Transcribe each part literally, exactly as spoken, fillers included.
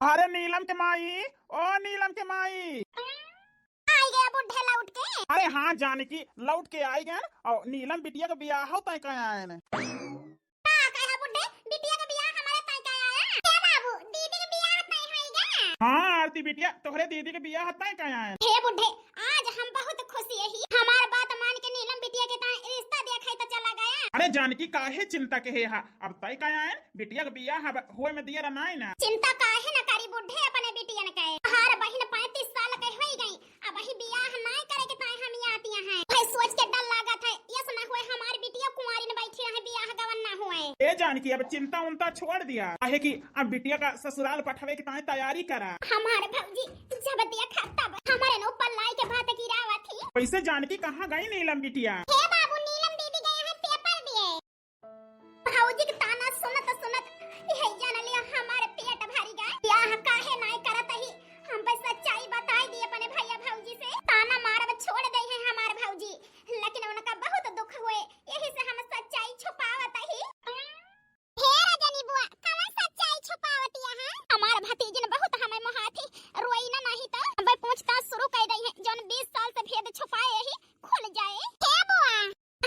अरे नीलम के माई, ओ नीलम के माई। आई गया बुढ़े लौट के। अरे हाँ जानकी, लौट के आई गए। और नीलम बिटिया के बियाह तय कहे आएन। का कहे बुढ़े, बिटिया के बियाह हमारे तय कहे आया? हे बाबू, दीदी के बियाह तय होई गया। हाँ आरती बिटिया, तोहरे दीदी के बियाह तय कहे आएन। हे बुढ़े, आज हम बहुत खुशी ही। हमार बात मान के नीलम बिटिया के ताई रिश्ता देखे तो चला गया। अरे जानकी, काहे चिंता के है हा? अब तय कहे आएन, बिटिया के बियाह अब होए में दिया रनाई ना। चिंता काहे न करी बुढ़े अपने बिटियन के। हमार बहिन पैंतीस साल के होई गई, अब ही बियाह नाय करे के ताई हम यहाँ आती हैं। भाई सोच के डर लागत है, यस ना होए हमार बिटिया कुंवारी न बैठी रहे, बियाह गवन ना होए। ए जानकी, अब चिंता उनता छोड़ दिया, काहे कि अब बिटिया का ससुराल पठवे के ताई तैयारी करा। हमार भौजी जब देखा तब हमारे न ऊपर लाई के बात गिरावा थी। वैसे जानकी, कहाँ गई नीलम बिटिया? हे बाबू, नीलम दीदी गए हैं पेपर दिए। भौजी के ताना सुनत सुनत यही जान लिया हमारे पेट भरी गए। बियाह काहे नाय करत ही, हम बस सच्चाई बताई दी अपने भैया भौजी से। ताना मारब छोड़ दे है हमार भौजी, लेकिन उनका बहुत दुख हुए, यही से हम सच्चाई छुपावत ही। हे रजनी बुआ, कवन सच्चाई छुपावत यहाँ? हमार भतीजिन बहुत हमें मोहाथी, रोई ना नहीं तो। अब पूछताछ शुरू कर दई है, जौन बीस साल से भेद छुपाए ही खुल जाए। हे बुआ,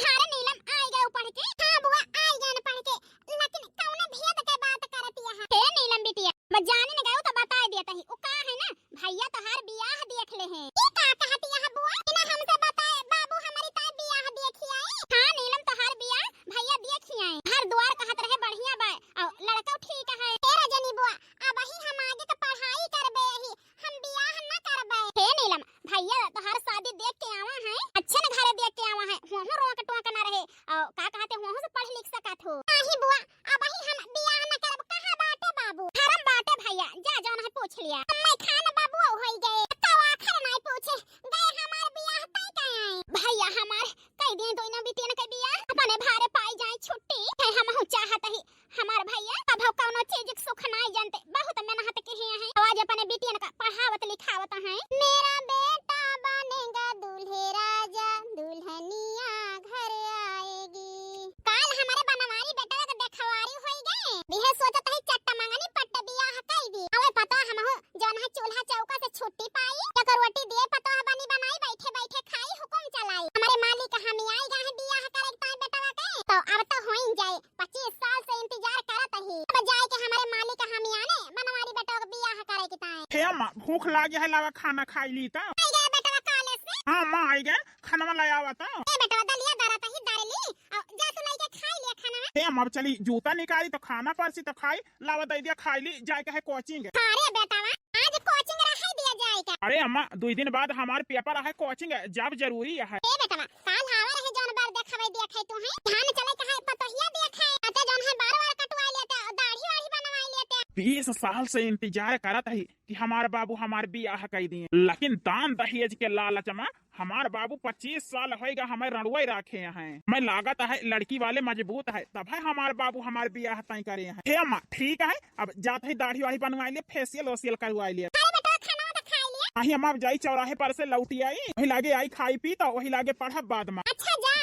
अरे नीलम, आई गए पढ़ के? हाँ बुआ, आई गए पढ़ के, लेकिन कौने भेद के बात करत यहाँ? हे नीलम बिटिया, बस जाने न गए तो बताए दिया तही। उ का है ना, भैया तोहार बियाह देख ले हैं। ई का कहत यहाँ बुआ? बिना हमसे बताए बाबू हमारी ताई बियाह देखी आई? हाँ नीलम, तोहार बियाह भैया देखी आई। घर द्वार कहत रहे बढ़िया बा, और लड़का ठीक है। हे रजनी बुआ, अब ही हम आगे का पढ़ाई करबे ही, हम बियाह न करबे। हे नीलम, भैया तोहार शादी देख के आवा है, अच्छे न घरे देख के आवा है, वहाँ रोक टोक न रहे, और का कहते वहाँ से पढ़ लिख सकत हो। नहीं बुआ, अब ही हम बियाह न करब। कहाँ बाटे बाबू? घर में बाटे भैया, जा जौन है पूछ लिया। अम्मा खान बाबू होई गए, तो आखिर नहीं पूछे गए हमार बियाह तय कहे। भैया हमार कई दिन दोनों बिटियन के बियाह, अपने भारे पाई जाए छुट्टी। है हम चाहत ही हमार भैया कभो कौनो चीज के सुख नाई जानते, बहुत मेहनत किहे हैं। आज अपने बिटियन का पढ़ावत लिखावत हैं। मेरा बेटा बनेगा दूल्हे राजा, दुल्हनिया घर आएगी। काल हमारे बनवारी बेटवा के देखवारी होई गए। दिहे सोचत ही चट्ट मंगनी पट्ट बियाह कई दी। अबे पता हमहू जौन है चूल्हा चौका से छुट्टी पाई, एक रोटी दिए पतोह बनी बनाई, बैठे बैठे खाई, हुकुम चलाई। हमारे मालिक हम आई गए हैं बियाह करे ताई बेटवा के, तो अब तो होई जाए, पच्चीस साल से इंतजार करत ही। अब जाए के हमारे मालिक हम आने बनवारी बेटवा के बियाह करे के ताई। हे अम्मा, भूख लागे है, लावा खाना खाई ली तो। आई गए बेटवा कॉलेज से? हाँ अम्मा, आई गए, खाना ले आवा तो। ए बेटवा, दलिया दरा तही दर ली, और जा तू लइके खाई लिया खाना। हे अम्मा, अब चली जूता निकाली तो खाना परसी तो खाई, लावा दे दिया खाई ली, जाए के है कोचिंग। हाँ रे बेटवा, आज कोचिंग रहे दिया जाए का। अरे अम्मा, दुई दिन बाद हमार पेपर है, कोचिंग जाब जरूरी है। ए बेटवा, काल आवा रहे जौन बार देखावे दिया खाई तू है, धान चले का है पतोहिया दिया खाए, अते जौन है बार बार कटवाई लेते, दाढ़ी वाढ़ी बनवाई लेते। बीस साल से इंतजार करत ही कि हमार बाबू हमार बियाह कई दिए, लेकिन दान दहेज के लालच में हमार बाबू पच्चीस साल होएगा हमें रड़ुए रखे हैं। मैं लागत है लड़की वाले मजबूत है, तब है हमार बाबू हमार बियाह तय करे हैं। हे अम्मा, ठीक है, अब जात है दाढ़ी वाढ़ी बनवाई ले, फेशियल वेशियल करवाई ले। अरे बेटा, खाना तो खाई लिया। नहीं अम्मा, अब जाई चौराहे पर से लौटी आई, वही लागे आई खाई पी तो वही लागे पढ़ब बाद में। अच्छा जा।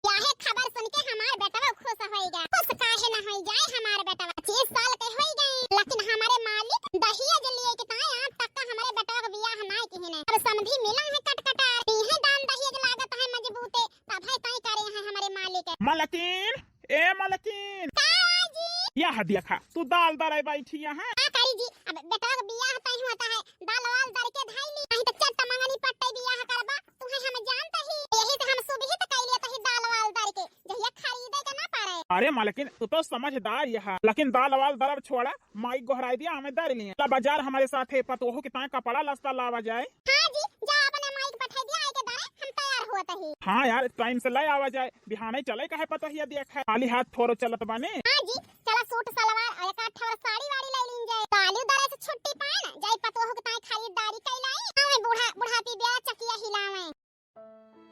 यह खबर सुन के हमार बेटवा खुश होई गया। खुश काहे न होई जाए हमार बेटवा? पच्चीस साल के होई गए, लेकिन हमारे मालिक दहेज लिए के ताए आज तक का हमारे बेटवा के बियाह नाय किहे ने। अब समधी मिला है कटकटार, दी है दान दहेज लागत है मजबूते, तब है ताई करे हैं हमारे मालिक। मलकिन, ए मलकिन। का जी? यह देखा, तू दाल दराई बैठी यहाँ। का करी जी, अब बेटवा के बियाह तय होता है, दाल वाल दर के धाई ली, नहीं तो चट्ट मंगनी पट्टे बियाह करबा। तुहे हम जानत ही, यही से हम सुबह तो कइले तही दाल वाल दर के, जहिया खरीदे के ना पड़े। अरे मालकिन, तू तो समझदार यह, लेकिन दाल वाल दरब छोड़ा, माई गोहराई दिया, हमें दर लिए। ला बाजार हमारे साथ है, पतोहू के ताए कपड़ा लस्ता लावा जाए। हाँ जी, जा अपने माई के पठाई दिया, आई के दरे, हम तैयार होत ही। हाँ यार, टाइम से ले आवा जाए, बिहाने चले का है पतोहिया दिया खाए, खाली हाथ थोड़ो चलत बाने। हाँ जी, चला सूट सलवार और एक आध ठो साड़ी वाड़ी ले लीन जाए। काली दरे से छुट्टी पाए ना, जाई पतोहू के ताई खरीदारी कई लाई। आवे बूढ़ा, बुढ़ापी बेरा चकिया हिलावे।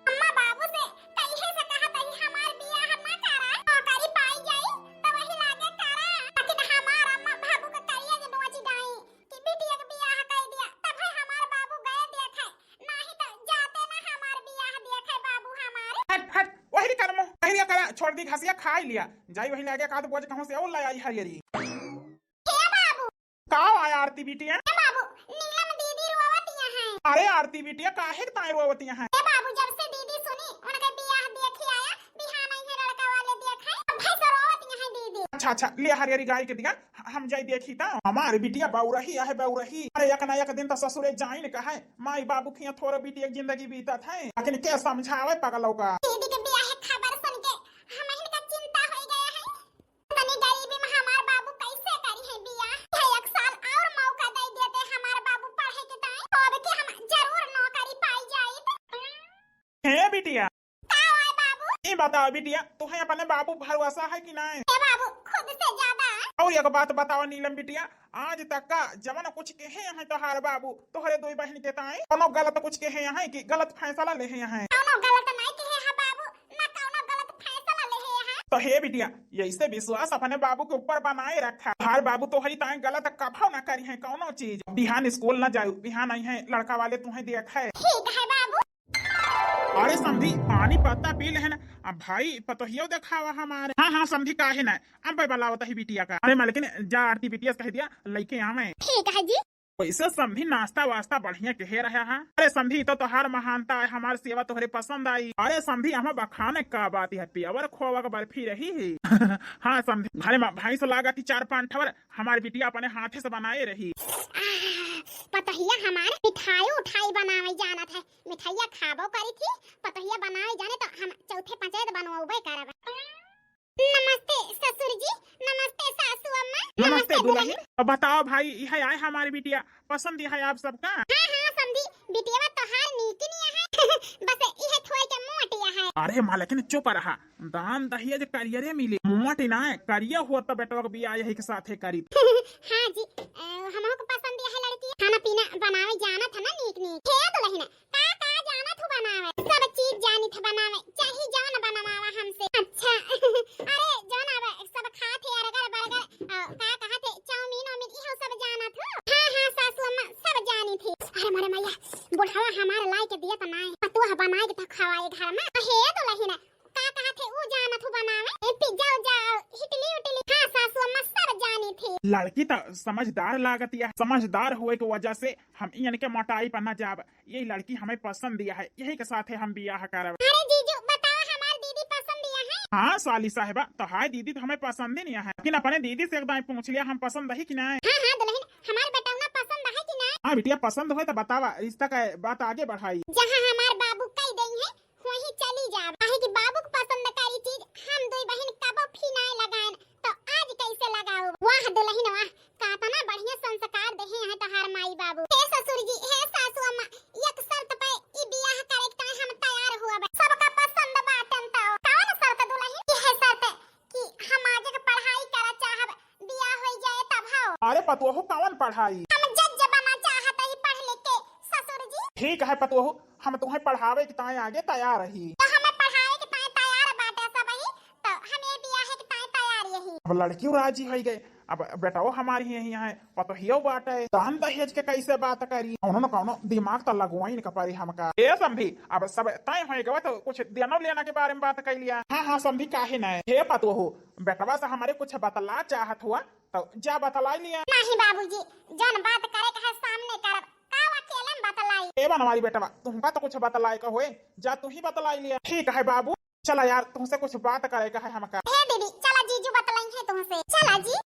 अम्मा बाबू से कहिए से कहा तही हमार बियाह ना करा, नौकरी पाई जाई तो वही लागे करा। लेकिन हमार अम्मा बाबू के करिए जे नोच डाई कि बिटिया के बियाह कर दिया, तब है हमार बाबू गए देखे, नहीं तो जाते ना हमार बियाह देखे बाबू हमारे। हट, हट, वही करमो, वही करा, छोड़ दी घसिया खाई लिया, जाई वही लागे का तो बोझ कहूँ से और ले आई हरियरी। हे बाबू। का आया आरती? बिटिया। ए बाबू, नीलम दीदी रोवतिया हैं। अरे आरती बिटिया, काहे के ताई रोवतिया हैं? ए बाबू, जब से दीदी सुनी, उनके बियाह देखी आया, बिहान आई है लड़का वाले देखे, अब भैंस रोवतिया हैं दीदी। अच्छा, अच्छा, ले हरियरी गाय के दिया, हम जाई देखी ता। हमार बिटिया बउरही आहे, बउरही। अरे एक ना एक दिन तो ससुरे जाइन का है, माई बाबू खिया थोड़ा बिटिया के जिंदगी बीतत है, लेकिन के समझावे पगलौ का। दीदी के बियाह के खबर सुन के हमहिन का चिंता होई गया है। तनी गरीबी में हमार बाबू कैसे करी है बियाह? है एक साल और मौका दे देते हमार बाबू पढ़े के ताई, तो अब के हम जरूर नौकरी पाई जाइत। हे बिटिया। का है बाबू? ई बताओ बिटिया, तुहे अपने बाबू भरोसा है कि नहीं? हे बाबू, खुद से ज्यादा। और एक बात बताओ नीलम बिटिया, आज तक का जवन कुछ कहे हैं तोहार बाबू तोहरे दुई बहिन के ताई, कोनो गलत कुछ कहे हैं कि गलत फैसला लेहे हैं? कोनो गलत नहीं कहे हैं बाबू, ना कोनो गलत फैसला लेहे हैं। तो हे बिटिया, यैसे विश्वास अपने बाबू के ऊपर बनाए रखा। तोहार बाबू तोहरी ताई गलत कभो ना करी हैं कोनो चीज। बिहान स्कूल ना जाऊ, बिहान आई हैं लड़का वाले तुहे देखे। ठीक है बाबू। अरे समधी, पानी पत्ता पी लेहन। अब भाई, पतोहियो देखावा हमारे। हाँ, हाँ, समधी, काहे ना? अब बलावत ही बिटिया का। अरे मलकिन, जा आरती बिटिया से कह दिया, लइके आवे। ठीक है जी। वैसे समधी, नाश्ता वास्ता बढ़िया केहे रहा है? अरे समधी, तो तोहार महानता है, हमार सेवा तोहरे पसंद आई। अरे समधी, हम बखाने का बात है, प्योर खोवा के बर्फी रही है। हाँ समधी, घरे में भैंस लागा थी चार पांच ठवर, हमार बिटिया अपने हाथे से बनाए रही। आह, पतोहिया हमार मिठाई उठाई बनावे जानत है, मिठाइया खाबो करी थी, पतोहिया बनावे जाने तो हम चौथे पंचायत बनवाबे करब। नमस्ते ससुर जी, नमस्ते सासू अम्मा, नमस्ते नमस्ते दुल्हन। दुल्हन। अब बताओ भाई, यह आए हमारी बिटिया, पसंद है आप सबका? हाँ, हाँ, समधी, बिटिया तोहार नीक निया है। बस यह थोड़े के मोटिया है। अरे मालकिन चुप रहा, दान दहेज करियरे मिले, मोट ना है, करिया हो तो बेटवा के बियाह यही के साथे करी। हाँ जी, अ, हमहू के पसंद है लड़की, खाना पीना बनावे जानत है ना नीक नीक। हे दुल्हन, का का जानत हूँ बनावे? सब चीज जानित है बनावे, चाहे जवन बनवावा हमसे। अच्छा, अरे जवन अब सब खात है अर्गर बर्गर, अ, का कहत है चाउमीन वाउमीन, इहो सब जानत हूँ। हाँ, हाँ, सासू अम्मा सब जानित है। अरे मोरे मैया, बुढ़वा हमार लाई के दिया तो ना है, पतोह बनाए के तो खवाए घर में। हे दुल्हन, का कहत है ऊ जानत हूँ बनावे? ए, पिज्जा उज्जा, इडली उडली। हाँ सासू अम्मा सब जानित है। लड़की तो समझदार लागत है, समझदार होए के वजह से हम इनके मोटाई पर न जाब। ये लड़की हमें पसंद दिया है, यही के साथे हम बियाह करब। अरे जीजू, बताओ हमार दीदी पसंद दिया है? हाँ साली साहिबा, तो हाय दीदी तो हमें पसंद ही नहीं है, लेकिन अपने दीदी से एक दाई पूछ लिया हम पसंद है कि नहीं। हाँ, हाँ दुल्हन, हमार बेटौना पसंद है कि नहीं? हाँ बिटिया, पसंद होए तो बतावा, रिश्ता का बात आगे बढ़ाई। जहाँ हमार बाबू कह देई है, वहीं चली जाब। काहे कि बाबू के पसंद करी चीज हम दुई बहिन कबो फी नाय लगाएन, तो आज कैसे लगाओ? वाह दुल्हन वाह, कातना बढ़िया संस्कार देहे हैं तोहार माई बाबू। हे ससुर जी, हे सासू अम्मा, एक शर्त पे ई बियाह करे के ताई हम तैयार हुआ बा। सबका पसंद बाटन तो। कौन शर्त दुल्हन? यह शर्त कि हम आगे के पढ़ाई करा चाहब, बियाह होई जाए तब हो। अरे पतोहू, कौन पढ़ाई? हम जज बना चाहत ही पढ़ लिख के ससुर जी। ठीक है पतोहू, हम तुम्हें पढ़ावे के ताई आगे तैयार रही। तो हमें पढ़ावे के ताई तैयार बाटे सब ही, तो हम ये बियाह के ताई तैयार यही। अब लड़कियों राजी होई गए, अब बेटाओ हमारी यही है, पतोहियो बाटे, दान दहेज के कैसे बात करी? कौनो न कौनो दिमाग तो लगवाइन के पड़ी हमका। ए समधी, अब सब तय होई गवा तो कुछ देनो लेना के बारे में बात कर लिया। हाँ, हाँ समधी, काहे ना? हे पतोहू, बेटवा से हमारे कुछ बतला चाहत हुआ, तो जा बतलाई लिया। नहीं बाबूजी, जौन बात करे के है सामने करब, का अकेले में बतलाई? ए बनवारी बेटवा, तुमका तो कुछ बतलाए का होए, जा तू ही बतलाई लिया। ठीक है बाबू, चला यार, तुमसे कुछ बात करे का है हमका। हे दीदी, चला जीजू बतलाई है तुमसे, चला जी।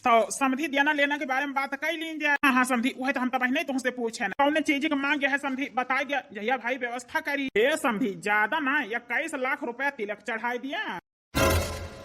तो समधी देना लेना के बारे में बात कर लीन जाए। हाँ, हाँ समधी, वह तो हम तब नहीं तुमसे पूछे ना, कौन चीज के मांग है समधी, बता गया, जहिया भाई व्यवस्था करी। ए समधी, ज्यादा ना, इक्कीस लाख रुपया तिलक चढ़ाई दिया।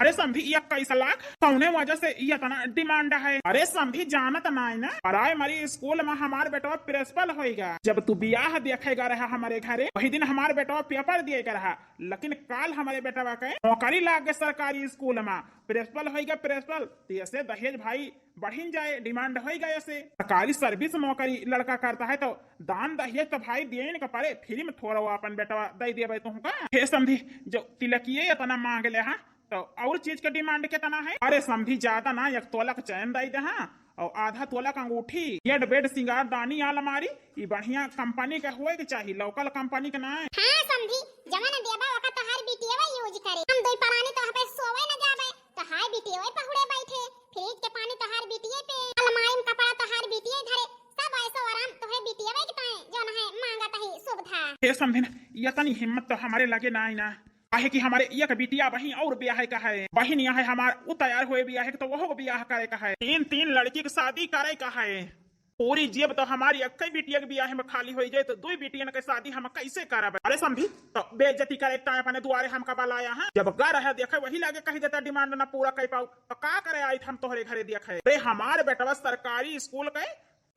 अरे समधी, इक्कीस लाख? कौने वजह से ये इतना डिमांड है? अरे समधी, जानत नाय ना, प्राइमरी स्कूल में हमार बेटवा प्रिंसिपल होएगा। जब तू बियाह देखेगा रहा हमारे घरे, वही दिन हमार बेटवा पेपर दिए के रहा, लेकिन काल हमारे बेटवा के नौकरी लाग गए सरकारी स्कूल में, प्रिंसिपल होएगा प्रिंसिपल। तो ऐसे दहेज भाई बढ़िन जाए, डिमांड होई गए से। सरकारी सर्विस नौकरी लड़का करता है तो दान दहेज तो भाई देन के परे, फ्री में थोड़ा वो अपन बेटवा दे देबे तुमका। हे समधी, जो तिलकिए इतना मांग ले, हाँ, तो और चीज के डिमांड कितना है? अरे समधी, ज्यादा ना, एक तोला के चैन दे दे, हाँ, और आधा तोला के अंगूठी, बेड, बेड, सिंगार दानी, अलमारी, ई बढ़िया कंपनी के होए के चाही, लोकल कंपनी के ना। हाँ समधी, जवन देबा ओका तोहार बिटियवा यूज करे, हम दुई परानी तो पे सोवे न जाबे, तो हाय बिटियवा पहुड़े बैठे। फ्रिज के पानी तोहार बिटिये पे, अलमारी में कपड़ा तोहार बिटिये धरे, सब ऐसो आराम तोहरे बिटियवे के ताई जौन है मांगत ही सुविधा। हे समधिन, यतनी हिम्मत तो हमरे लगे नाई ना। काहे कि हमरे एक बिटिया बहिन और बियाह का है, बहिन यहाँ है हमार, उ तैयार हुए बियाह के तो वहू के बियाह करे का है, तीन तीन लड़की के शादी करे का है। पूरी जेब तो हमारी एक्कै बिटिया के बियाह में खाली होई जाए, तो दुई बिटियन के शादी हम कैसे करब? अरे समधी, तो बेइज्जती करे ताई अपने दुआरे हमका बलाया है? जब घर है देखे वही लागे कही देता, डिमांड ना पूरा कर पाऊ, तो का करे आई हम तोहरे घरे देखे? अरे हमार बेटवा सरकारी स्कूल के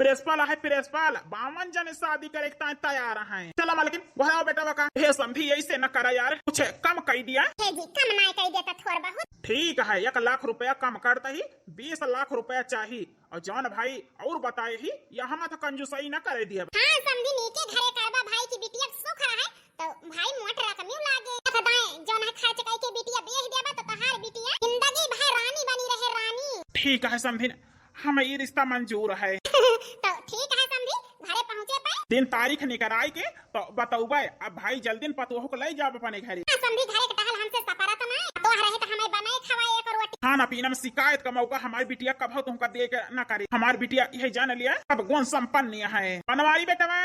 प्रिंसिपल है, प्रिंसिपल, बावन जने शादी करे ताई तैयार हैं। चला मलकिन, घर आओ बेटवा का। हे समधी, ऐसे न करा यार, कुछ कम कर दिया। हे जी, कम ना कर देता थोड़ बहुत। ठीक है, एक लाख रुपया कम करता ही, बीस लाख रुपया चाहिए। और जौन भाई और बताए ही, यहाँ मत कंजूसई न करे दिया। हाँ, समधी नीके घरे करबा भाई की बिटिया के सुख रहे, तो भाई मोट रकम लागे। खदाए जौन है खर्च कई के बिटिया बेच देबा, तो तोहार बिटिया जिंदगी भर रानी बनी रहे, रानी। ठीक है समधिन, हम ई रिश्ता मंजूर है। तो ठीक है समधी, घरे पहुँचे पे। दिन तारीख निकराई के तो बतौबे। अब भाई जल्दी न पतोह को ले जाब अपने घरे। हाँ, समधी, घरे के टहल हमसे सपरत ना। तो रहे तो हमें बनाए खवाए एक रोटी। खाना पीना में शिकायत का मौका हमारी बिटिया कभो तुमका दे के ना करे। हमारी बिटिया यह जान लिया, अब गुण संपन्न है। बनवारी बेटवा,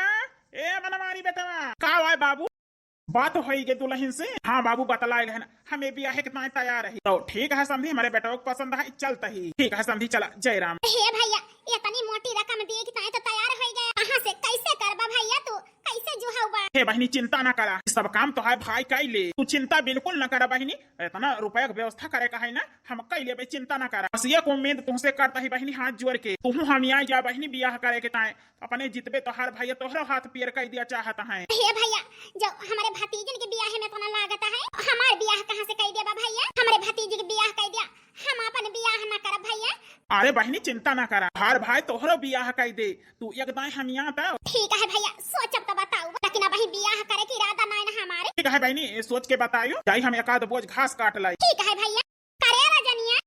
ए बनवारी बेटवा, का हुआ है बाबू? बात होई गे दुल्हन से? हाँ बाबू, बतलाए रहन, हमें बियाह के ताई तैयार है। तो ठीक है समधी, हमारे बेटवा को पसंद है, चलता ही। ठीक है समधी, चला, जय राम। हे भैया, इतनी मोटी रकम दिए कि ताई तो तैयार हो गया। कहाँ से, कैसे करबा भैया तू? कैसे जुहाउबा? हे बहिनी, चिंता ना करा, सब काम तो है भाई कई ले, तू चिंता बिल्कुल ना करा बहिनी। इतना रुपया के व्यवस्था करे का है ना, हम कई लेबे, चिंता ना करा। बस ये को उम्मीद तुमसे करता ही बहिनी, हाथ जोड़ के, तुहू हम यहाँ जा बहिनी बियाह करे के ताई, अपने जितबे तोहार भैया तोहरो हाथ पियर कई दिया चाहत हैं। हे भैया, जब हमारे भतीजन के बियाह में इतना लागत है, हमार बियाह कहाँ से कई देबा भैया? हमारे भतीजे के बियाह कई दिया, हम अपन बियाह ना करब भैया। अरे बहिनी, चिंता ना करा, हर भाई तोहरो बियाह कई दे, तू एक दाएं हम यहाँ तो। ठीक है भैया, सोचब तो बताऊ, लेकिन अबही बियाह करे के इरादा नाई ना हमारे। ठीक है बहिनी, ये सोच के बतायो, जाई हम एक आध बोझ घास काट लाई। ठीक है भैया। करे रजनिया,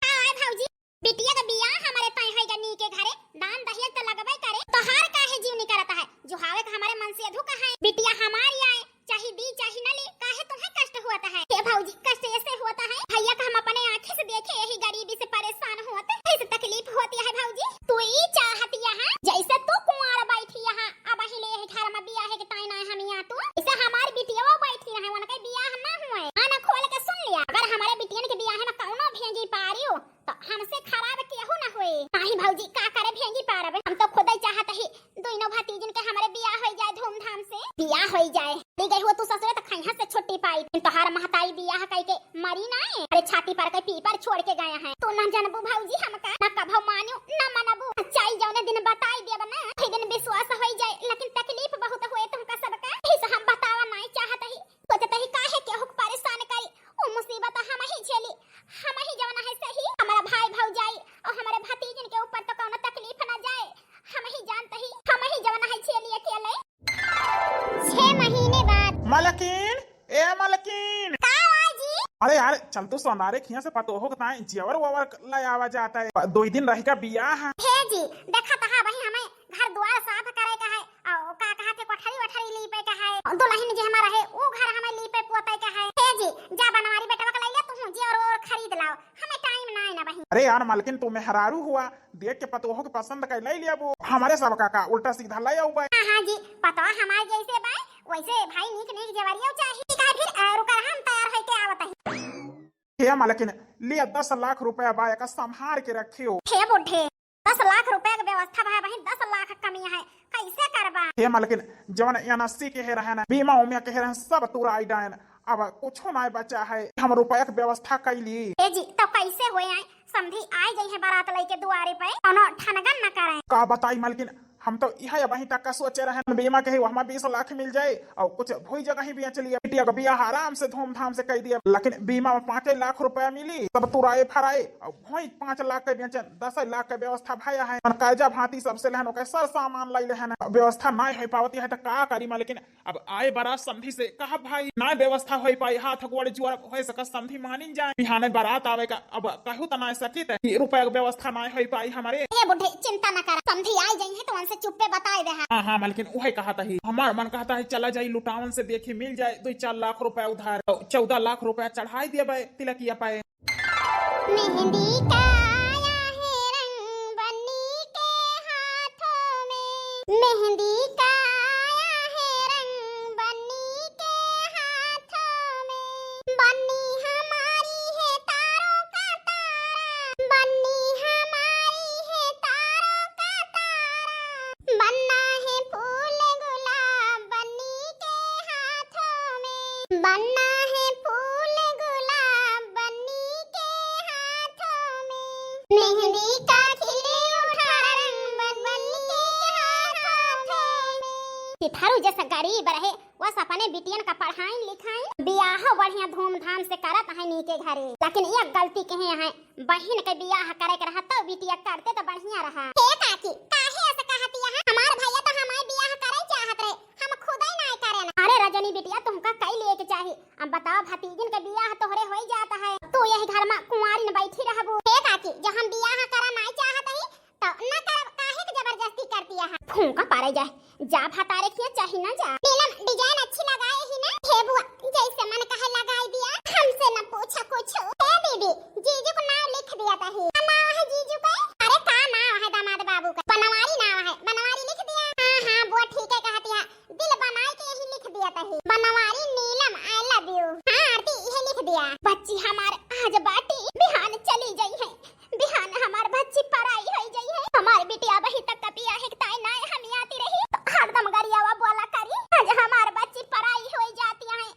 का आए भौजी, बिटिया के बियाह हमारे तय होई गा नीके घरे, दान दहेज तो लगबे करे, तोहार काहे जीव निकरत है? जुहावे का हमारे मन से अधू का है, बिटिया हमारी आए, चाहे दी चाहे न ली, काहे तुम्हें कष्ट होता है? हे भौजी, कष्ट ऐसे होता है, भैया का हम अपने आँखें से देखे यही गरीबी से परेशान होते, इस तकलीफ होती है भौजी। तू ई चाहत यहाँ, जैसे तू कुंवार बैठी यहाँ, अबही ले यही घर में बियाह के ताई ना हम यहाँ तू, इसे हमार बिटिया बैठी रहे, उनके बियाह ना हुए। कान खोल के सुन लिया, अगर हमारे बिटियन के बियाह में कौनो भेंगी पारियो, तो हमसे खराब केहू ना होए। नाही भौजी, का करे भेंगी पारबे, हम तो खुदे चाहत ही दोनों भतीजन के हमरे बियाह होई जाए धूमधाम से। बियाह होई जाए। दी गई हो तू ससुरे तो खैहा से छुट्टी पाई। तोहार महतारी बियाह कई के मरी नाई। अरे छाती पर के पीपर छोड़ के गया है। तू ना जनबू भौजी हमका, ना कभो मानियो, ना मनबू। चाहे जौने दिन बताई देब ना, वही दिन विश्वास होई जाए, लेकिन तकलीफ बहुत होए तुमका सबका। इस हम बतावा नाई चाहत ही। सोचत ही काहे केहू के परेशान करी। उ मुसीबत हम ही झेली, हम ही जवन है सही। हमारा भाई भौजाई और हमारे भतीजन के ऊपर तो कौनो तकलीफ ना जाए। हम ही जानत ही, हम ही जवन है झेली अकेले। छह महीने बाद। मलकिन, ए मलकिन। का हुआ जी? अरे यार, चल तो सोनारे खिया से पतोहो के ताई जेवर ववर ले आवा जाता है। दो ही दिन रह का बियाह है। हे जी, देखत हा वही हमें घर द्वार साफ करे का है, और का कहा थे कोठरी वठरी लीपे का है, दुल्हन जे हमारा है वो घर हमें लीपे पोते का है। हे जी, जा बनवारी बेटवा के ले ले तू जी और, और खरीद लाओ, हमें टाइम ना है ना बहिन। अरे यार मलकिन, तू मेहरारू हुआ, देख के पतोहो के पसंद कर ले लिया वो, हमारे सब का, का उल्टा सीधा ले आऊ बे। हाँ हाँ जी, पतोह हमारे जैसे बा वैसे भाई नीक नीक जेवरियो चाहिए। ठीक है फिर, अ, रुका हम तैयार होके आवत ही। हे मलकिन, ले दस लाख रुपया बा, एका संभार के रखियो। हे बुढ़े, दस लाख रुपया के व्यवस्था बा बहिन, दस लाख कमी है, कैसे करबा? हे मलकिन, जवन एनएससी के हे रहे ना, बीमा उमा के हे रहे, सब तुराई डायन, अब कुछो ना बचा है। हम रुपया के व्यवस्था कैली। ए जी, तो कैसे होए आए? समधी आए जाई है बारात लेके दुआरे पे, कोनो ठनगन न करे। का बताई मलकिन, हम तो यह अबहीं तक का सोचे रहे, बीमा के ही वहाँ बीस लाख मिल जाए और कुछ भोई जगह ही बेच लिए, बिटिया का बियाह आराम से धूमधाम से कर दिया, लेकिन बीमा में पाँच लाख रुपया मिली, सब तुराए फराए और भोई पाँच लाख के बेचन, दस लाख के व्यवस्था भया है। मन कर्जा भांति सबसे लेहन, ओकर सर सामान लाई लेहन, व्यवस्था नाय हो पावती है तो का करी मलकिन? अब आए बारात समधी से कहा भाई, ना व्यवस्था हो पाई, हाथ गोड़ जोड़ हो सका समधी मानिन जाए, बिहाने बारात आवे का अब कहू तो ना सकी थे कि रुपया के व्यवस्था ना हो पाई हमारे। ए बुढ़े, चिंता न करा, समधी आई जाई है तो उनसे चुप्पे बताए दे है। हाँ हाँ मलकिन, वही कहत ही, हमार मन कहत ही चला जाई लुटावन से देखी मिल जाए दो चार लाख रुपया उधार, तो चौदह लाख रुपया चढ़ाई दिया बे तिलकिया पे। मेहंदी का मेहंदी का आया है रंग बन्नी के हाथों में, बन्नी हमारी है तारों का तारा, बन्नी हमारी है तारों का तारा, बन्ना है फूल गुलाब बन्नी के हाथों में, बन्ना है फूल गुलाब बन्नी के हाथों में, मेहंदी का खिले उठा रंग बन्नी के हाथों में। कि थारू जैसा गरीब रहे, बस अपने बिटियन का पढ़ाइन लिखाइन, बियाह बढ़िया धूमधाम से करत है नीके घरे, लेकिन एक गलती कहे हैं, बहिन के बियाह करे के रहा तो बिटिया करते तो बढ़िया रहा। हे काकी, काहे ऐसे कहतिया है? हमार भैया तो हमार बियाह करे चाहत रहे, हम खुदे नाय करे ना। अरे रजनी बिटिया, तुमका कई लेके चाही? अब बताओ, भतीजिन के बियाह तोहरे होई जात है, तू यही घर में कुंवारी न बैठी रहबू। हे काकी, जो हम बियाह करा नाय चाहत ही तो न करब, काहे के जबरदस्ती करतिया है? फूंका पारे जाए, जा भतारे किया चाही ना जा। नीलम, डिजाइन अच्छी लगाए ही ना? हे बुआ, जैसे मन कहे लगाई दिया, हमसे न पूछा कुछ। हे दीदी, जीजू को नाम लिख दिया तही। का नाम है जीजू का? अरे का नाम है दामाद बाबू का? बनवारी नाम है, बनवारी लिख दिया। हाँ हाँ बुआ, ठीक है कहतिया, दिल बनाए के यही लिख दिया तही, बनवारी नीलम I love you। हाँ आरती, यही लिख दिया। बच्ची हमार आज बाटी, बिहान चली जाई है, बिहान हमार बच्ची पराई होई जाई है। हमार बिटिया अबही तक का बियाह के ताई नाय हम आती रही, तो हरदम गरियावा बोला करी। आज हमार बच्ची पराई होई जाती है,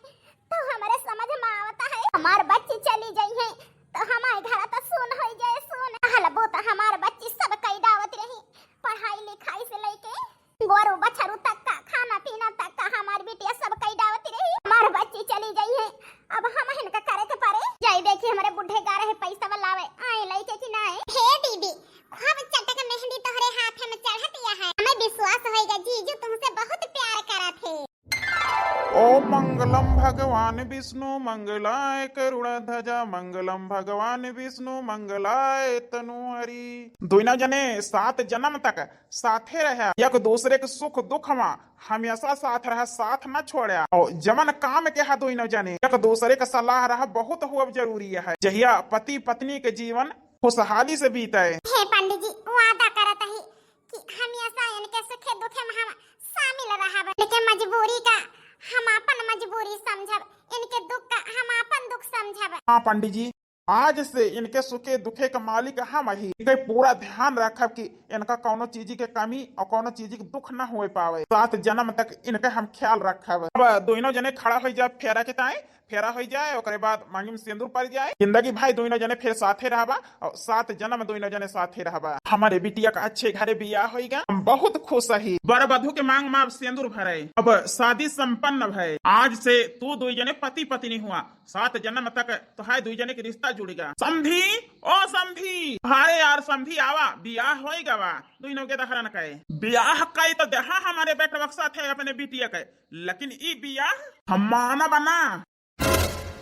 तो हमरे समझ में आवता है, हमार बच्ची चली जाई है, तो हमार घर तो सुन होई जाए, सुन। हलबो तो हमार बच्ची सब कई डावत रही, पढ़ाई लिखाई से लेके गोरू बछरू तक का, खाना पीना तक का हमार बिटिया सब कई डावत रही। हमार बच्ची चली जाई है, अब हम हिनका करे के परे। जाई देखी हमरे बुढ़े गा रहे पैसा लावे, आए लइके कि नाय। हे दीदी, खूब चटक मेहंदी तोहरे हाथ में चढ़तिया है, हमें विश्वास होइगा जीजू तुमसे बहुत प्यार करत है। ओम मंगलम भगवान विष्णु मंगलाय करुणा ध्वजा, मंगलम भगवान विष्णु मंगलाय तनु हरि। दोनों जने सात जन्म तक साथे रह्या, एक दूसरे के सुख दुख मा हमेशा साथ रहा, साथ न छोड़ा। और जवन काम के हा दोनों जने एक दूसरे का सलाह रहा बहुत हुआ जरूरी है, जहिया पति पत्नी के जीवन खुशहाली से बीते। हे पंडित जी, वादा करत ही कि हमेशा इनके सुखे दुखे में हम शामिल रहब, इनके मजबूरी का हम आपन मजबूरी समझब, इनके दुख का हम आपन दुख समझब। हाँ पंडित जी, आज से इनके सुखे दुखे का मालिक हम ही। इनके पूरा ध्यान रखब कि इनका कौनो चीज के कमी और कौनो चीज के दुख न होए पावे। सात जन्म तक इनके हम ख्याल रखब। अब दोनों जने खड़ा हो जाए फेरा के ताई, फेरा हो जाए, ओकरे बाद मांगी में सिंदूर पड़ जाए। जिंदगी भाई दोनों जने फिर साथे रहबा और सात जन्म दोनों जने साथे रहबा। हमारे बिटिया का अच्छे घरे बियाह होइगा, हम बहुत खुश ही। बर वधू के मांग में अब सिंदूर भरे, अब शादी संपन्न भय। आज से तू दो जने पति पत्नी हुआ, सात जन्म तक तोहार दुई जने के रिश्ता जुड़िगा। समधी, ओ समधी, अरे यार समधी आवा, बियाह होई गवा, दुइनो के दहरन कहे। बियाह कई तो देहा हमारे बेटवा के साथ है अपने बिटिया के, लेकिन ई बियाह हम मानब ना।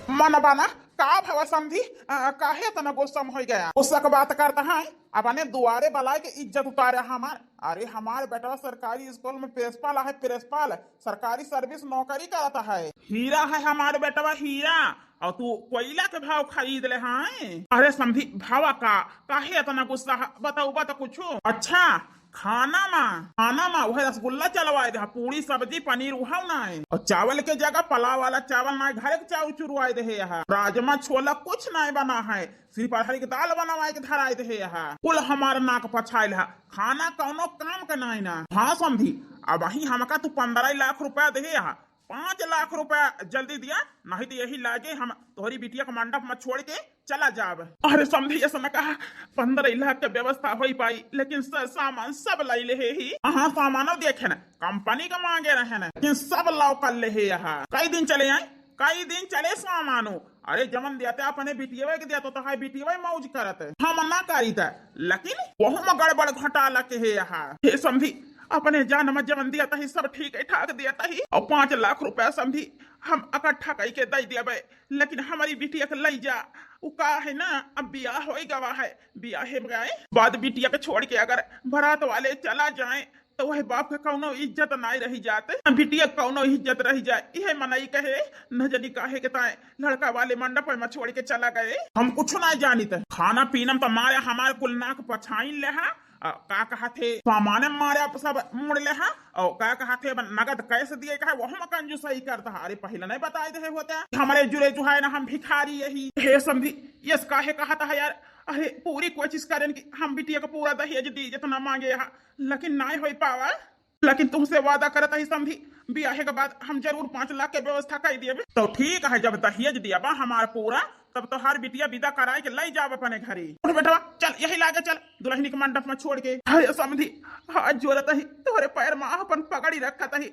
मानब ना? का भवा समधी, अ, काहे इतना गुस्सा में होई गया? गुस्सा के बात करता है, अपने दुआरे बलाए के इज्जत उतारे हमार। अरे हमार बेटवा सरकारी स्कूल में प्रिंसिपल है, प्रिंसिपल। सरकारी सर्विस नौकरी करत है। हीरा है हमार बेटवा हीरा, और तू कोयला के भाव खरीद ले हैं। अरे समधी भावा का, काहे इतना गुस्सा है? बताओ बता कुछ। अच्छा खाना मा, खाना मा वह रसगुल्ला चलवाए दे, पूरी सब्जी पनीर उहाव ना है। और चावल के जगह पलाव वाला चावल ना है, घर के चाउर चुरवाए दे है। यहाँ राजमा छोला कुछ ना बना है, सिर्फ अरहर के दाल बनवाए के धराए दे है। यहाँ कुल हमार नाक पछाइल है, खाना कौनो काम के नाई ना। हाँ समधी, अबही हमका तू पन्द्रह लाख रुपया दे है, पाँच लाख रुपया जल्दी दिया, नहीं तो यही लागे हम तोहरी बिटिया के मंडप में छोड़ के चला जाब। अरे समधी ऐसा न कहा, पन्द्रह लाख के व्यवस्था होई पाई, लेकिन स-, सामान सब लाई ले ही। हाँ सामानो देखे न, कंपनी के मांगे रहे न, लेकिन सब लाव कर ले है। यहाँ कई दिन चले आए, कई दिन चले सामानो। अरे जमन दिया ते अपने बिटियवे के दिया तो तहाय बिटियवे मौज करत है। हम ना करी त, लेकिन वहू में गड़बड़ घोटाला के है यहाँ। हे समधी, अपने जान में जमन दिया तही सब ठीक है ठाक दिया तही। और पाँच लाख रुपया समधी हम इकट्ठा कई के दे देबे, लेकिन हमारी बिटिया के लई जा। उ का है ना, अब बियाह होई गवा है, बियाह है गए बाद बिटिया के छोड़ के अगर बारात वाले चला जाए तो वह बाप के कौनो इज्जत नाई रही जात, बिटिया के कौनो इज्जत रही जाए। यह मनई कहे, न जनी काहे के ताए लड़का वाले मंडप में छोड़ के चला गए। हम कुछ ना जानित। खाना पीना में तो मारे हमार कुल नाक पछाइन ले हा, अ, का कहत हे, सामान मारे अब सब मुड़ ले हा, और का कहत हे, अब नगद कैसे दिए कहे, वहू में कंजूसई करता है। अरे, पहिले नहीं बताए दे होता, हमरे जुरे जुहाए ना, हम भिखारी यही। हे समधी, यस काहे कहत है यार? अरे, पूरी कोशिश करेन कि हम बिटिया को पूरा दहेज दी, जितना मांगे हा, लेकिन नाय होई पावा। लेकिन तुमसे वादा करत ही समधी, बियाहे के बाद हम जरूर पाँच लाख के व्यवस्था कर दिए। तो ठीक है, जब दहेज दिया बा हमार पूरा, तब तोहार बिटिया विदा कराए के लई जाब अपने घरे। उठ बेटवा, चल, यही लागे चल, दुल्हनी के मंडप में छोड़ के। हाय समधी, हाथ जोड़त ही, तोहरे पैर में अपन पगड़ी रखत ही,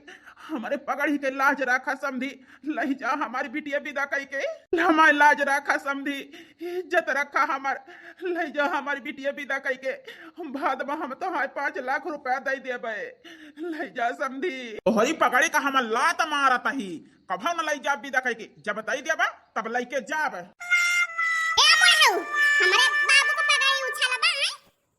हमारे पगड़ी के लाज रखा समधी, लई जा हमारी बिटिया विदा कई के, हमारी लाज रखा समधी, इज्जत रखा हमार, लई जा हमारी बिटिया विदा कई के, बाद में हम तोहार पाँच लाख रुपया दे देबे, लई जा समधी। तोहरी पगड़ी का हम लात मारत ही, कभो न लई जाब विदा कई के, जब दे देबा तब लई के जाब। ए बुढ़ऊ, हमरे बाबू को पगड़ी उछलबा है,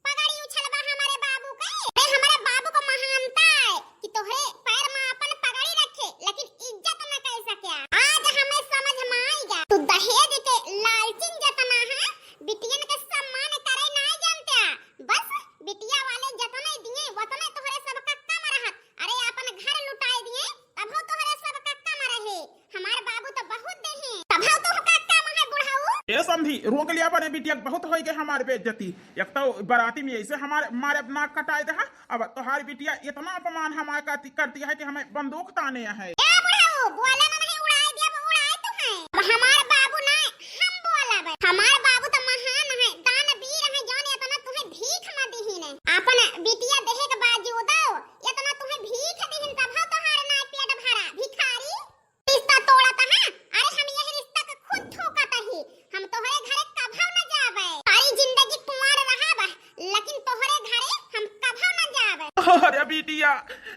पगड़ी उछलबा हमरे बाबू के। अरे हमरे बाबू को महानता है कि तोहरे पैर में अपन पगड़ी रखे, लेकिन इज्जत न कर सके। आज हमें समझ में आई गया, तू दहेज के लालचिन जतना है, बिटियन के सम्मान करे ना जानते। बस बिटिया वाले जतने दिए, वतने तोहरे सब का कम रहत। अरे अपन घर लुटाए दिए, तभो तोहरे सब का कम रहे। हमार बाबू तो बहुत दे हैं, तभो तुम का कम है बुढ़ऊ। ए समधी, रोक लिया अपने बिटिया, बहुत होई गए हमार बेइज्जती। एक तो बाराती में ऐसे हमार मारे नाक कटाए दे, हाँ? अब तोहार बिटिया इतना अपमान हमार करती, करती है कि हमें बंदूक ताने है। ए बुढ़ऊ, बोला ना नहीं, उड़ाए दिया, वो उड़ाए तो है। अब हमार बाबू ना, हम बोला बे। हमार बाबू तो महान है, दानवीर है, जौन इतना तुम्हें भीख में दीही ने। अपन बिटिया देहे के बावजूदो इतना तुम्हें भीख दीहिन, तब हो तोहार ना पेट भरा, भिखारी। रिश्ता तोड़त है? अरे हम यह रिश्ता के खुद थूकत ही। हम तोहरे घरे कभो न जाबे। सारी जिंदगी कुंवार रहब, लेकिन तोहरे घरे हम कभो न जाबे। अरे बिटिया,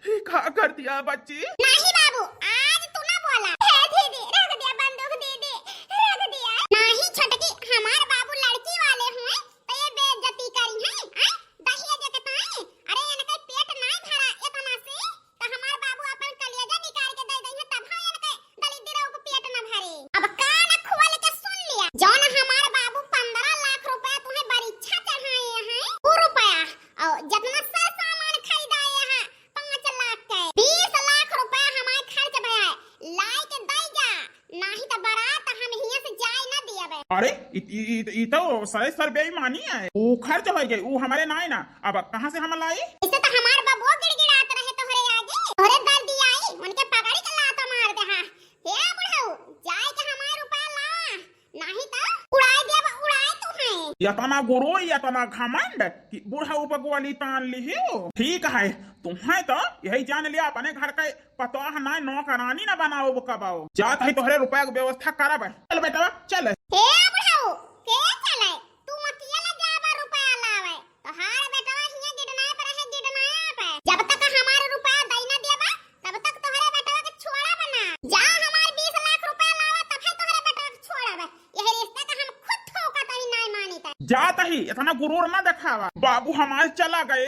ई का कर दिया बच्ची? नहीं बाबू, आज तू ना बोला। हे दीदी, रख दिया बंदूक दीदी, रख दिया। नहीं छोटकी, हमार बाबू लड़की वाले हुए, तो ये बेइज्जती करी है, हैं? दहेज के ताई? अरे इनके पेट नहीं भरा इतना से। तो हमार बाबू अपन कलेजा निकाल के दे दइहे, तब हम इनके दलिद्रों को पेट न भरे। अब कान खोल के सुन लिया, जौन हमार बाबू पन्द्रह लाख रुपया तुम्हें बरीक्षा चढ़ाए हैं, वो रुपया, और जितना सर सामान खरीदाए हैं पाँच लाख के, बीस लाख रुपया हमारे खर्च भया है, लाई के दे जा। नाही त बारात हम हियां से जाए ना दियबे। अरे, इ, इ, इ, इ तो सरासर बेईमानी है। ऊ खर्च हो गई, ऊ हमारे नाय ना। अब कहाँ से हम लाई? इसे तो हमार बबुआ गिड़गिड़ात रहे तोहरे आगे। तोहरे दर्दी आई, उनके पगड़ी के लात मार दे, हाँ। हे बुढ़ऊ, जाए के हमार रुपया लावा, नाही त उड़ाए देब, उड़ाए तू है। इतना गुरूर, इतना घमंड कि बुढ़ऊ बगवाली तान लिहियो। ठीक है, तुम्हें तो यही जान लिया, अपने घर का पतोह ना नौकरानी ना बनाओ कबाओ। जात है तोहरे रुपया के व्यवस्था करब। चल बेटवा, चल। हे बुढ़ऊ, के चले? तू अकेले जाबा रुपया लावे। तोहार बेटवा हियां गिडनैप रहे, गिडनैप। जब तक हमार रुपया दई ना देबा, तब तक तोहरे बेटवा के छोड़ब ना। जा हमार बीस लाख रुपया लावा, तब है तोहरे बेटवा के छोड़ब। यह रिश्ता का हम खुद ठोकत ही नाय मानी त। जात ही, इतना गुरूर ना दिखावा। बाबू हमार चला गए।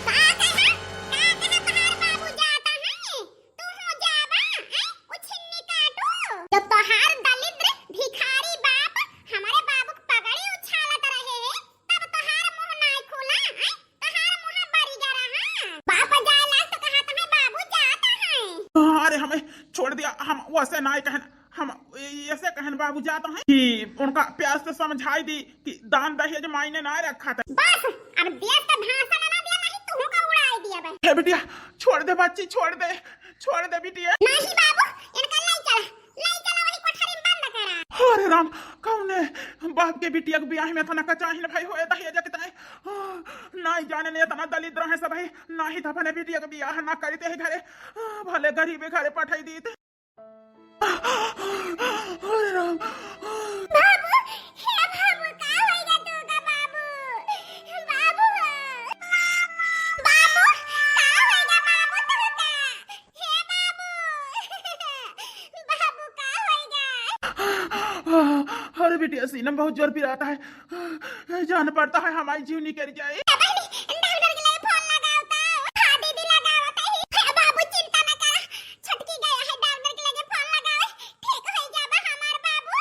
का कहा? का कहा तोहार बाबू जाता है? तू हो जाबा, हैं? उ छिन्नी काटू। जब तोहार दलिद्र भिखारी बाप हमारे बाबू के पगड़ी उछालत रहे, तब तोहार मुंह नाय खुला, हैं? तोहार मुंह बरी गया रहा। बाप जाए लाग तो कहा तुम्हें बाबू जाता है। अरे हमें छोड़ दिया, हम वैसे नाय कहन। हम ऐसे कहन बाबू जात हैं कि उनका प्यार से समझाई दी कि दान दहेज मायने ना रखा था। बस, अब देश का भाषण ना दिया, नहीं तुहू का उड़ाई दिया बे। हे बिटिया, छोड़ दे बच्ची, छोड़ दे, छोड़ दे बिटिया। नहीं बाबू, इनका ले चल, ले चल वही कोठरी में बंद करा। अरे राम, कौने बाप के बिटिया के बियाह में इतना कचाहिन भाई होए दहेज कितना है? नहीं जाने ने इतना दलिद्र है सब है, नहीं तो अपने बिटिया के बियाह ना करते है घरे, भले गरीबे घरे पठाई दीते। अरे राम। बाबू, हे बाबू, का होइगा तू का बाबू? बाबू, बाबू, का होइगा बाबू तू का? हे बाबू, बाबू, का होइगा? अरे बिटिया, सीना में बहुत जोर पिराता है। जान पड़ता है हमारी जीव निकल जाए। ए बहिनी, डॉक्टर के लगे फोन लगाओ तो। हाँ दीदी, लगावत ही। हे बाबू, चिंता न करा, छटकी गया है, डॉक्टर के लगे फोन लगावे, ठीक हो जाबा हमार बाबू।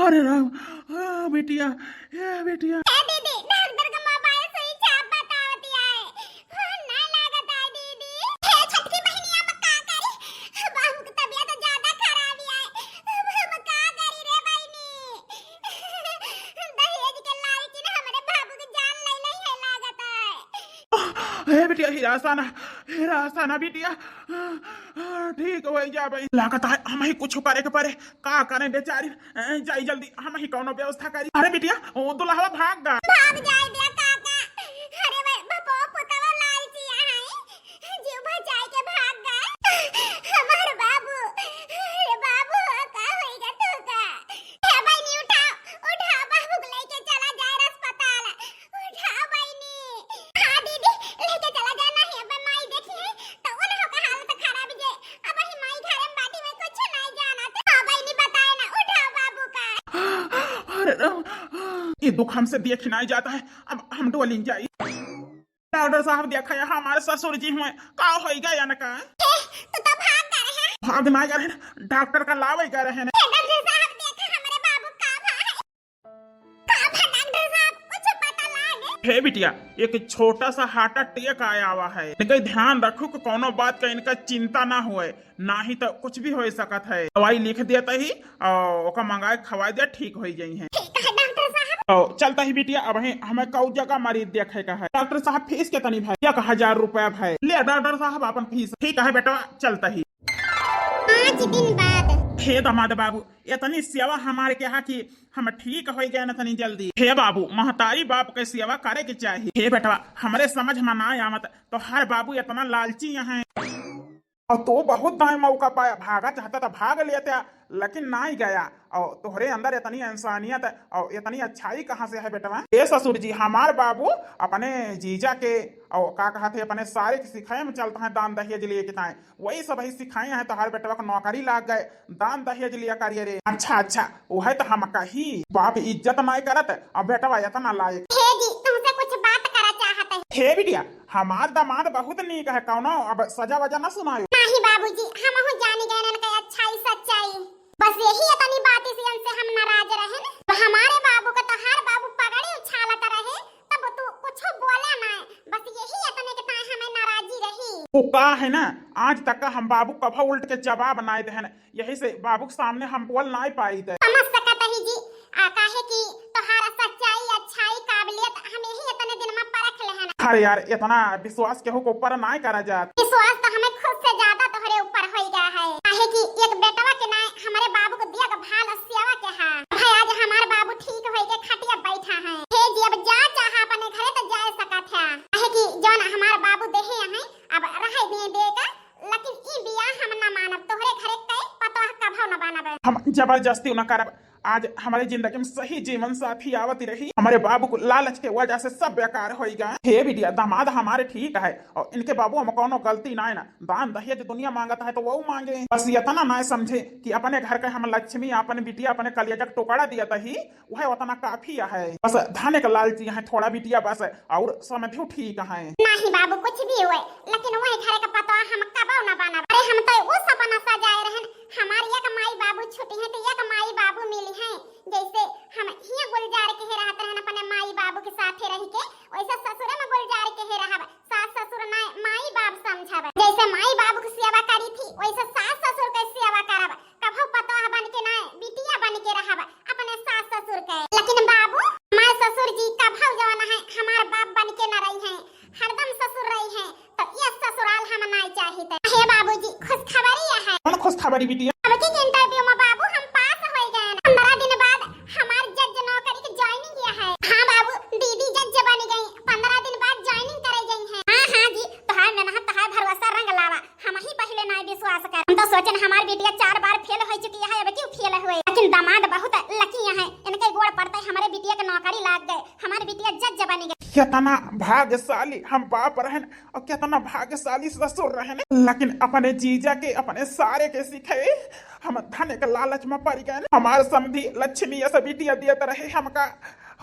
अरे राम, आ, बिटिया, ए बिटिया। ए दीदी, हे बिटिया, हिरासा ना, हिरासा ना बिटिया, ठीक होइ जाबे। लागत है हमही कुछ करे के परे। का करें बेचारी, ए, जाई जल्दी, हमही कौनो व्यवस्था करी। अरे बिटिया, ओ दुल्हवा भाग गा। भाग जाए दे काका। अरे भाई, बपो पुतवा लालची है, जीव बचाई के भाग गए। हमार बाबू, अरे बाबू, का होइगा तू का? हे बहिनी, उठाओ, उठाओ, बाबू के लेके चला जाए अस्पताल। उठाओ बहिनी। हाँ दीदी, लेके चला जाए, नहीं अब माई देखी है, तो उन्हों का हालत खराब जे। अब ही माई घरे में बैठी में कुछ नहीं जानत। हाँ बहिनी, बताए ना, उठाओ बाबू का। अरे राम, ये दुख हमसे देख नहीं जाता है, अब हम डोलिन जाई। डॉक्टर साहब, देखा है, हमारे ससुर जी हुए, का होइगा इनका? ए, तू तो भाग गए हैं। भाग ना गए हैं, डॉक्टर का लावे गए हैं। ए, डॉक्टर साहब, देखा हमारे बाबू का भा है। का भा डॉक्टर साहब, कुछ पता लागे? हे बिटिया, एक छोटा सा हार्ट अटैक आया हुआ है, इनका ध्यान रखो कि कौनो बात का इनका चिंता ना होए। नाही तो कुछ भी होइ सकत है। दवाई लिख देत ही और ओका मंगाए खवाए दे, ठीक होइ जइहैं। ठीक है डॉक्टर साहब। तो चलत ही बिटिया, अबहीं हमें कौ जगह मरीज देखे का है। डॉक्टर साहब, फीस कितनी भए? एक हजार रुपया भए। ले डॉक्टर साहब, अपन फीस। ठीक है बेटवा, चलत ही। पाँच दिन बाद। हे दामाद बाबू, इतनी सेवा हमारे के हा कि हम ठीक होइ गए न तनी जल्दी। हे बाबू, महतारी बाप के सेवा करे के चाही। हे बेटवा, हमरे समझ में ना आवत, तोहार बाबू इतना लालची हैं। और तू बहुत दाएं मौका पाया, भागा चाहता था, भाग लेता, लेकिन नाहीं गया। और तोहरे अंदर इतनी इंसानियत और इतनी अच्छाई कहाँ से है बेटवा? ए ससुर जी, हमार बाबू अपने जीजा के और का कहत है, अपने सारे के सिखाए में चलत हैं, दान दहेज लिए के ताए। वही सब ही सिखाए हैं, तोहार बेटवा के नौकरी लाग गए, दान दहेज लिया करिए रे। अच्छा, अच्छा, वह तो हम कही, बाप इज्जत नाहीं करत, अब बेटवा इतना लायक। हे जी, तुमसे कुछ बात करा चाहत है। हे बिटिया, हमार दामाद बहुत नीक है, कौनो अब सजा वजा ना सुनायो। नहीं बाबूजी, हमहू जानी गए इनके अच्छाई सच्चाई। बस यही इतनी बात इसी इनसे हम नाराज रहे न। अब हमारे बाबू का तोहार बाबू पगड़ी उछालत रहे, तब तू कुछ बोला ना। बस यही इतने के ताए हमें नाराजी रही। वो का है ना, आज तक हम बाबू कभो उल्ट के जवाब नाय देहन। यही से बाबू के सामने हम बोल नाय पाई थे। समझ सकत ही जी, आ, काहे कि तोहार सच्चाई, अच्छाई, काबिलियत हम यही इतने दिन में परख लेहन। अरे यार, इतना विश्वास केहू के ऊपर नाय करा जात। विश्वास तो हमें खुद से ज्यादा तोहरे ऊपर होई गया है, काहे कि एक बेटवा के नाय हमारे बाबू के देखभाल और सेवा के हा। भाई, आज हमार बाबू ठीक होई के खटिया बैठा है। हे जी, अब जा चाहा अपने घरे तो जा सकत है, काहे कि जौन हमार बाबू देहे हैं, अब रहे दिए दे का, लेकिन ई बियाह हम ना मानब। तोहरे घरे के पतोह कभो न बनब। हम जबरदस्ती न करब। आज हमारे जिंदगी में सही जीवन साथी आवत रही, हमारे बाबू के लालच के वजह से सब बेकार होई गा। हे बिटिया, दामाद हमारे ठीक है और इनके बाबू हम कौनो गलती ना है ना। दान दहेज दुनिया मांगत है तो वो मांगे, बस इतना ना समझे कि अपने घर के हम लक्ष्मी, अपन बिटिया, अपने कलेजा के टुकड़ा दिया तही वह उतना काफी है। बस धन के लालची है थोड़ा बिटिया बस, और समधियो ठीक है। नहीं बाबू, कुछ भी हुए, लेकिन वह घर का पतोह हम कबो न बनब। अरे हम तो वो सपना सजाए रहन, हमार एक माई बाबू छूटी है तो एक माई बाबू मिली है। जैसे हम हियां गुलजार के ही रहत रहन अपने माई बाबू के साथे रह के, वैसे ससुरे में गुलजार के ही रहब। सास ससुर ना माई बाप समझब। जैसे माई बाबू की सेवा करी थी, वैसे सास ससुर के सेवा करब। कभो पतोह बन के ना, बिटिया बन के रहब अपने सास ससुर के। लेकिन बाबू, हमार ससुर जी कभो जवन है, हमार बाप बन के न रही हैं, हरदम ससुर रही हैं, तो ये ससुराल हम ना चाहित। हे बाबूजी, खुशखबरी है। कौन खुशखबरी बिटिया? अब की इंटरव्यू में बाबू हम पास हो गए। पन्द्रह दिन बाद हमार जज नौकरी के ज्वाइनिंग किया है। हाँ बाबू, दीदी जज बन गई, पन्द्रह दिन बाद ज्वाइनिंग करे गई है। हाँ हाँ जी, तोहार मेहनत, तोहार भरोसा रंग लावा। हम ही पहले ना विश्वास कर, हम तो सोचन हमार बिटिया चार बार फेल हो चुकी है, अब क्यों फेल हुए। लेकिन दामाद बहुत लकी है, इनके गोड़ पड़ते हमारे बिटिया के नौकरी लाग गए, हमार बिटिया जज बन गई। कितना भाग्यशाली हम बाप रहन और कितना भाग्यशाली ससुर रहन, लेकिन अपने जीजा के, अपने सारे के सिखाए हम धन के लालच में पड़ गए। हमार समधी लक्ष्मी ऐसा बिटिया दियत रहे हमका,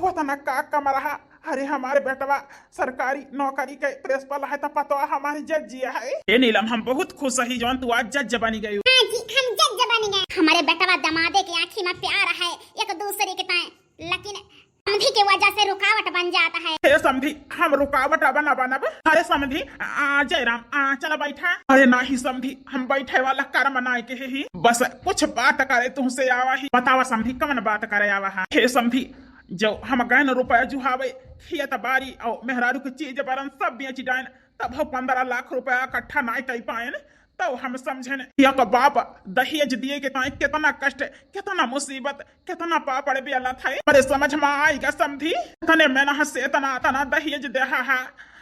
होतना का कम रहा। अरे हमारे बेटवा सरकारी नौकरी के प्रिंसिपल है तो पतवा हमारी जज जी है। ए नीलम, हम बहुत खुश ही जौन तू आज जज बनी गई। हाँ जी, हम जज बन गए। हमारे बेटवा दमादे के आँखी में प्यार है एक दूसरे के ताए, लेकिन समधी के वजह से रुकावट बन जाता है। हे समधी, हम रुकावट अब न बनब। अरे समधी, आ, जयराम, आ, चला बैठा। अरे नाही समधी, हम बैठे वाला कर्म नाय के ही, बस कुछ बात करे तुमसे आवा ही। बतावा समधी, कौन बात करे आवा है? हे समधी, जो हम गहन रुपया जुहावे, खेत बारी और मेहरारू के चीज बरन सब बेच डायन, तब हम पन्द्रह लाख रुपया इकट्ठा नाय कई पाएन। तब हम समझेन, एक बाप दहेज दिए के ताई कितना कष्ट, कितना मुसीबत, कितना पापड़ बेला था। हमरे समझ में आएगा समधी, तने मेहनत से इतना, इतना दहेज देहा है,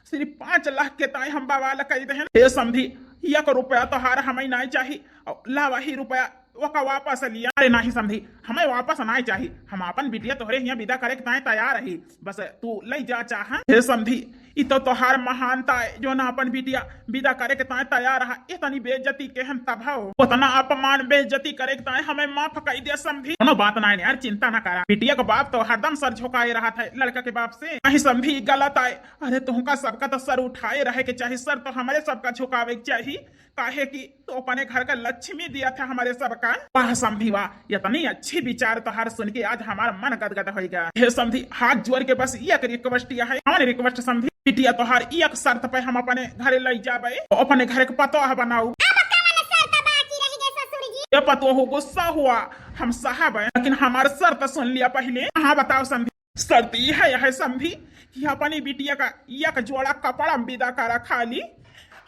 सिर्फ पाँच लाख के ताई हम बवाल कई देहन। हे समधी, एक रुपया तोहार हमें नाय चाही, और लावा ही रुपया ओका वापस लिया। अरे नाही समधी, हमें वापस नाय चाही। हम आपन बिटिया तोहरे हियां विदा करे के ताय तैयार रही, बस तू लई जा चाह। हे समधी, ई तो तोहार महानता है, जो ना अपन बिटिया विदा करे के ताय तैयार रहा। इतनी बेइज्जती के हम तब हो, उतना अपमान बेइज्जती करे के ताय हमें माफ कर दे समधी। कोनो बात नाय यार, चिंता ना करा। बिटिया का बाप तो हरदम सर झुकाए रहा था लड़का के बाप से। नहीं समधी, गलत आए। अरे तुमका सबका तो सर उठाए रहे के चाही, सर तो हमारे सबका झुकावे के चाही। काहे कि तू अपने घर का लक्ष्मी दिया था हमारे सबका। वाह समधी वाह, इतनी अच्छी विचार तोहार सुन के आज हमारा मन गदगद होइगा। हे समधी, हाथ जोड़ के बस एक रिक्वेस्ट यह है, हमारे रिक्वेस्ट समधी, बिटिया तोहार एक शर्त पे हम अपने घरे लई जाबे, अपने घर के पतोह बनाऊ। अब कवन शर्त बाकी रह गए ससुर जी? ये पतोह गुस्सा हुआ, हम सहब है, लेकिन हमार शर्त सुन लिया पहले। हाँ बताओ समधी। शर्त ई है, है समधी कि अपनी बिटिया का एक जोड़ा कपड़ा में विदा करा, खाली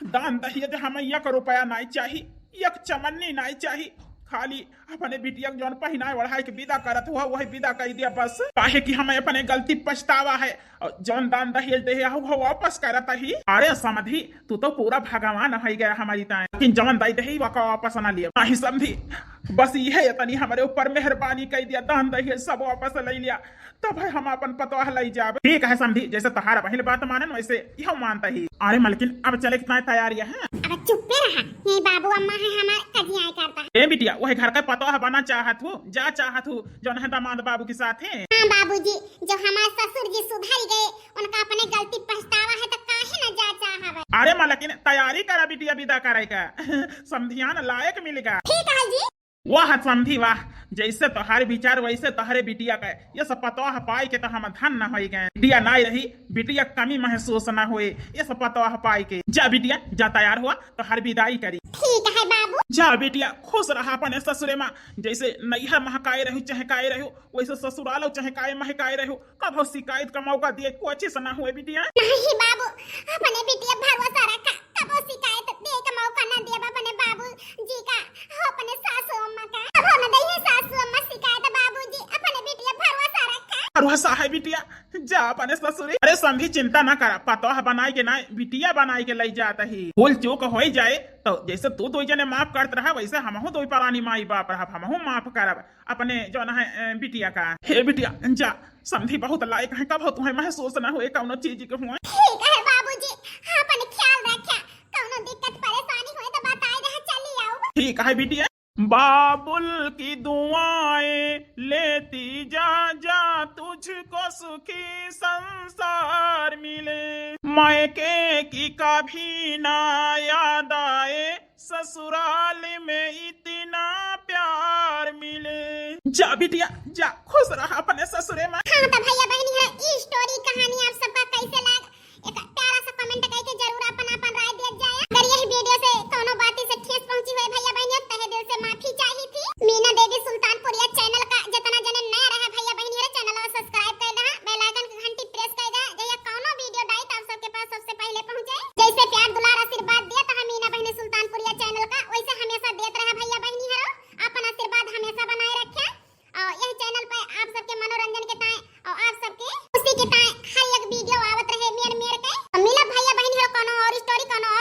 दान दहेज हमें एक रुपया नाय चाही, एक चमन्नी नाय चाही, खाली अपने बिटिया के जौन पहिनाए ओढ़ाए के विदा करत हुआ वही विदा कर दिया बस। काहे कि हमें अपने गलती पछतावा है और जौन दान दहेज दे हो, हो वापस करत ही। अरे समधी, तू तो पूरा भगवान हो गया हमारी ताए, लेकिन जौन दई दे वका वापस ना लिया। नहीं समधी, बस ये है तनी हमारे ऊपर मेहरबानी कर दिया, दान दहेज सब वापस ले लिया। तब है हम अपन पतोह लई जाब। ठीक है समधी, जैसे तोहार बहिन बात मानन वैसे इहो मानता ही। अरे मलकिन, अब चले कितना तैयारी है? अब चुप्पे रहा, ये बाबू अम्मा है हमार कजियाए करता है। ए बिटिया, वही घर का पतोह बना चाहत हूँ, जा चाहत हूँ, जौन है दामाद बाबू के साथ है। हाँ बाबूजी, जो हमार ससुर जी सुधर गए, उनका अपने गलती पछतावा है तो काहे न जा चाहब। अरे मलकिन, तैयारी करा बिटिया विदा करे का। समधियान लायक मिलेगा। ठीक है जी। वाह समधी वाह, जैसे तोहार विचार वैसे तोहरे बिटिया के। ये सब पतोह पाई के तो हम धन न होई गए। बिटिया नाई रही, बिटिया कमी महसूस न होए, ये सब पतोह पाई के। जा बिटिया, जा तैयार हुआ, तोहर विदाई करी। ठीक है बाबू। जा बिटिया, खुश रहा अपने ससुरे माँ, जैसे नैहर महकाए रहू, चहकाए रहू, वैसे ससुराल चहकाए महकाए रहू। कबो शिकायत का मौका दिए कोशिश ना हुए बिटिया। नहीं बाबू, अपने बिटिया भरोसा रखा, कबो शिकायत दिए का मौका ना दिया अपने बाबू जी का, अपने सासू अम्मा का। कबो ना दई है सासू अम्मा शिकायत बाबू जी, अपने बिटिया भरोसा रखा। भरोसा है बिटिया, जा अपने ससुरी। अरे समधी चिंता ना करा, पतोह बनाए के ना, बिटिया बनाए के लई जात ही। भूल चूक होई जाए तो जैसे तू दो जने माफ करत रहा वैसे हमहू दो परानी माई बाप रहा, हमहू माफ करब। अपने जौन है, अ, बिटिया का। हे बिटिया, जा, समधी बहुत लायक है, कबो तुम्हें महसूस ना हुए कौनो चीज के हुए। ठीक है बाबूजी, अपन ख्याल रखे, कौनो दिक्कत परेशानी हुए तो बताए रहे, चली आओ। ठीक है बिटिया। बाबुल की दुआएं लेती जा, जा तुझको सुखी संसार मिले। मायके की कभी ना याद आए, ससुराल में इतना प्यार मिले। जा बिटिया, जा, खुश रहा अपने ससुरे में। हाँ, तो भैया बहनी है, ई story कहानी आप सबका कैसे लाग, एक प्यारा सा comment करके जरूर अपन, अपन राय दिया जाए। अगर यही video से कोनो बात से ठेस पहुंची हुई भैया बहनी, तहे दिल से माफी चाहिए थी। मीना देवी सुल्तानपुरिया channel का जितना जने नया रहे भैया बहनी है, channel को subscribe कर देहा, bell icon की घंटी press कर देहा, जैसे कोनो video डाई तो आप सबके पास सबसे पहले पहुंचे। जैसे प्यार दुलार आशीर्वाद दिया तो हम मीना बहनी सुल्तानपुरिया channel का वैसे हमेशा देत रहे भैया बहनी हरो, अपन आशीर्वाद हमेशा बनाए रखे। और यह channel पे आप सबके मनोरंजन के ताए और आप सबके खुशी के ताए हर एक video आवत रहे मेर मेर के। तो मिलब भैया बहनी हरो कोनो और story, कोनो